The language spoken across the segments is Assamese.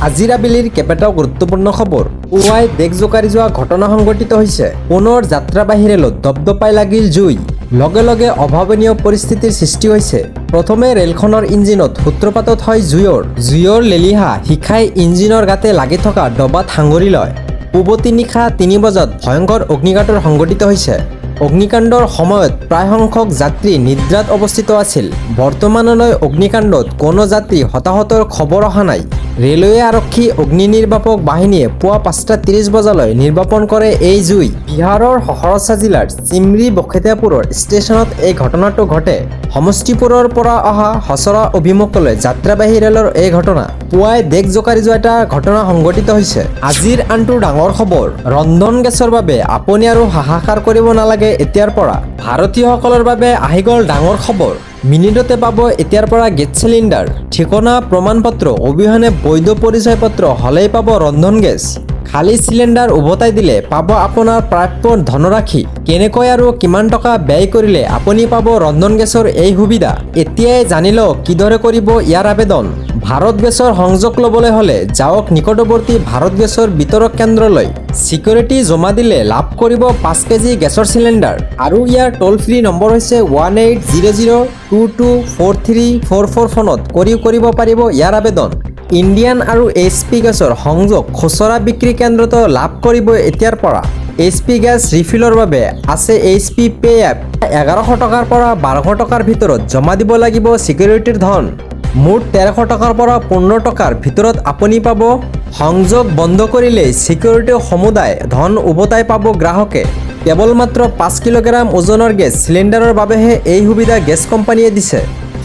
আজিৰ আবেলিৰ কেইবাটাও গুৰুত্বপূৰ্ণ খবৰ। পুৱাই দেশ জোকাৰি যোৱা ঘটনা সংঘটিত হৈছে। পুনৰ যাত্ৰাবাহী ৰেলত দপদপাই লাগিল জুই। লগে লগে অভাৱনীয় পৰিস্থিতিৰ সৃষ্টি হৈছে। প্ৰথমে ৰেলখনৰ ইঞ্জিনত সূত্ৰপাতত হয় জুইৰ। জুইৰ লেলিহা শিখাই ইঞ্জিনৰ গাতে লাগি থকা ডবাত সাঙুৰি লয়। পুৱতি নিশা 3 বজাত ভয়ংকৰ অগ্নিকাণ্ডৰ সংঘটিত হৈছে। অগ্নিকাণ্ডৰ সময়ত প্ৰায় সংখ্যক যাত্ৰী নিদ্ৰাত অৱস্থিত আছিল। বৰ্তমানলৈ অগ্নিকাণ্ডত কোনো যাত্ৰী হতাহতৰ খবৰ অহা নাই। ৰেলৱে আৰক্ষী, অগ্নি নিৰ্বাপক বাহিনীয়ে পুৱা 5টা 30 বজালৈ নিৰ্বাপন কৰে এই জুই। বিহাৰৰ সহৰছা জিলাৰ চিমৰি বখতিয়াৰপুৰৰ ষ্টেচনত এই ঘটনাটো ঘটে। সমষ্টিপুৰৰ পৰা অহা হছৰা অভিমুখলৈ যাত্ৰাবাহী ৰেলৰ এই ঘটনা। পুৱাই দেশ জোকাৰি যোৱা এটা ঘটনা সংঘটিত হৈছে। আজিৰ আনটো ডাঙৰ খবৰ, ৰন্ধন গেছৰ বাবে আপুনি আৰু হাহাকাৰ কৰিব নালাগে এতিয়াৰ পৰা। ভাৰতীয়সকলৰ বাবে আহি গ'ল ডাঙৰ খবৰ। মিনিটতে পাব এতিয়াৰ পৰা গেছ চিলিণ্ডাৰ। ঠিকনা প্ৰমাণপত্ৰ অবিহনে বৈধ পৰিচয় পত্ৰ হ'লেই পাব ৰন্ধন গেছ। খালী চিলিণ্ডাৰ উভতাই দিলে পাব আপোনাৰ প্ৰাপ্য ধনৰাশি। কেনেকৈ আৰু কিমান টকা ব্যয় কৰিলে আপুনি পাব ৰন্ধন গেছৰ এই সুবিধা, এতিয়াই জানি লওক কিদৰে কৰিব ইয়াৰ আবেদন। ভাৰত গেছৰ সংযোগ ল'বলৈ হ'লে যাওক নিকটৱৰ্তী ভাৰত গেছৰ বিতৰক কেন্দ্ৰলৈ। ছিকিউৰিটি জমা দিলে লাভ কৰিব 5 কেজি গেছৰ চিলিণ্ডাৰ। আৰু ইয়াৰ টোল ফ্ৰী নম্বৰ হৈছে 1800224344। ফোনত কৰিও কৰিব পাৰিব ইয়াৰ আবেদন। ইণ্ডিয়ান আৰু এইচ পি গেছৰ সংযোগ খুচৰা বিক্ৰী কেন্দ্ৰতো লাভ কৰিব এতিয়াৰ পৰা। এইচ পি গেছ ৰিফিলৰ বাবে আছে এইচ পি পে' এপ। 1100 টকাৰ পৰা 1200 টকাৰ ভিতৰত জমা দিব লাগিব ছিকিউৰিটিৰ ধন। মুঠ 1300 টকাৰ পৰা 15 টকাৰ ভিতৰত আপুনি পাব। সংযোগ বন্ধ কৰিলেই ছিকিউৰিটি সমুদায় ধন উভতাই পাব গ্ৰাহকে। কেৱল মাত্ৰ 5 কিলোগ্ৰাম ওজনৰ গেছ চিলিণ্ডাৰৰ বাবেহে এই সুবিধা গেছ কোম্পানীয়ে দিছে।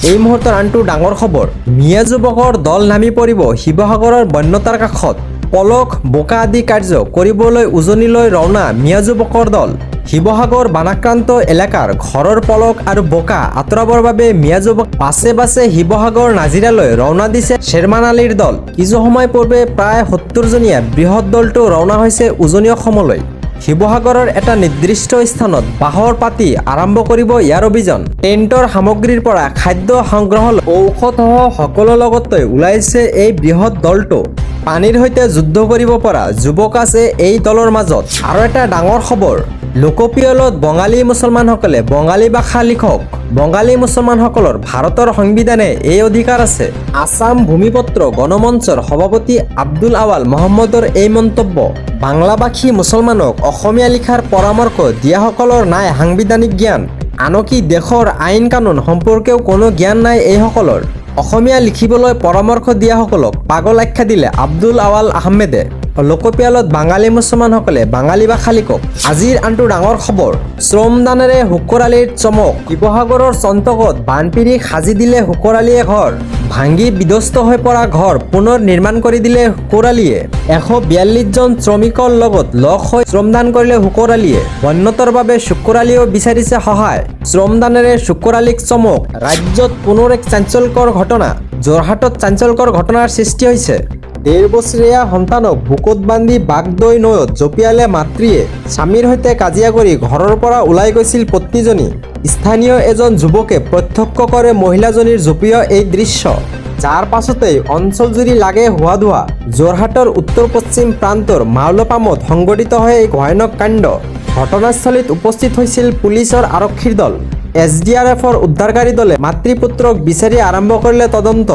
এই মুহূৰ্তৰ আনটো ডাঙৰ খবৰ, মিয়া যুৱকৰ দল নামি পৰিব শিৱসাগৰৰ বন্যতাৰ কাষত। পলস, বোকা আদি কাৰ্য কৰিবলৈ উজনিলৈ ৰাওনা মিয়া যুৱকৰ দল। শিৱসাগৰ বানাক্ৰান্ত এলেকাৰ ঘৰৰ পলস আৰু বোকা আঁতৰাবৰ বাবে মিয়া যুৱক বাছে বাছে শিৱসাগৰ নাজিৰালৈ ৰাওনা দিছে শ্বেৰমান আলীৰ দল। কিছু সময় পূৰ্বে প্ৰায় 70জনীয়া বৃহৎ দলটো ৰাওনা হৈছে উজনি অসমলৈ। শিৱসাগৰৰ এটা নিৰ্দিষ্ট স্থানত বাহৰ পাতি আৰম্ভ কৰিব ইয়াৰ অভিযান। টেণ্টৰ সামগ্ৰীৰ পৰা খাদ্য সংগ্ৰহ, ঔষধসহ সকলো লগতে ওলাইছে এই বৃহৎ দলটো। পানীৰ সৈতে যুদ্ধ কৰিব পৰা যুৱক আছে এই দলৰ মাজত। আৰু এটা ডাঙৰ খবৰ, লোকপিয়লত বঙালী মুছলমানসকলে বঙালী ভাষা লিখক। বঙালী মুছলমানসকলৰ ভাৰতৰ সংবিধানে এই অধিকাৰ আছে। আছাম ভূমিপত্ৰ গণমঞ্চৰ সভাপতি আব্দুল আৱাল মহম্মদৰ এই মন্তব্য। বাংলাভাষী মুছলমানক অসমীয়া লিখাৰ পৰামৰ্শ দিয়াসকলৰ নাই সাংবিধানিক জ্ঞান। আনকি দেশৰ আইন কানুন সম্পৰ্কেও কোনো জ্ঞান নাই এইসকলৰ। অসমীয়া লিখিবলৈ পৰামৰ্শ দিয়াসকলক পাগল আখ্যা দিলে আব্দুল আৱাল আহমেদে। লোকপিয়লত বাঙালী মুছলমানসকলে বাঙালী ভাষা লিখক। আজিৰ আনটো ডাঙৰ খবৰ, শ্ৰমদানেৰে শুকৰ আলীৰ চমক। শিৱসাগৰৰ চন্তকত বানপীড়িত সাজি দিলে শুকৰ আলীয়ে ঘৰ। ভাঙি বিধ্বস্ত হৈ পৰা ঘৰ পুনৰ নিৰ্মাণ কৰি দিলে শুকৰ আলীয়ে। 142জন শ্ৰমিকৰ লগত লগ হৈ শ্ৰমদান কৰিলে শুকৰ আলীয়ে। বন্যতাৰ বাবে শুকৰ আলীয়েও বিচাৰিছে সহায়। শ্ৰমদানেৰে শুকৰ আলীক চমক। ৰাজ্যত পুনৰ এক চাঞ্চল্যকৰ ঘটনা। যোৰহাটত চাঞ্চল্যকৰ ঘটনাৰ সৃষ্টি হৈছে। 1.5 বছৰীয়া সন্তানক বুকুত বান্ধি বাগদৈ নৈত জঁপিয়ালে মাতৃয়ে। স্বামীৰ সৈতে কাজিয়া কৰি ঘৰৰ পৰা ওলাই গৈছিল পত্নীজনী। স্থানীয় এজন যুৱকে প্ৰত্যক্ষ কৰে মহিলাজনীৰ জঁপিওৱা এই দৃশ্য। যাৰ পাছতেই অঞ্চলজুৰি লাগে হুৱাদুৱা। যোৰহাটৰ উত্তৰ পশ্চিম প্ৰান্তৰ মাউলপামত সংঘটিত হয় এই ভয়ানক কাণ্ড। ঘটনাস্থলীত উপস্থিত হৈছিল পুলিচৰ আৰক্ষীৰ দল। এছ ডি আৰ এফৰ উদ্ধাৰকাৰী দলে মাতৃ পুত্ৰক বিচাৰি আৰম্ভ কৰিলে তদন্ত।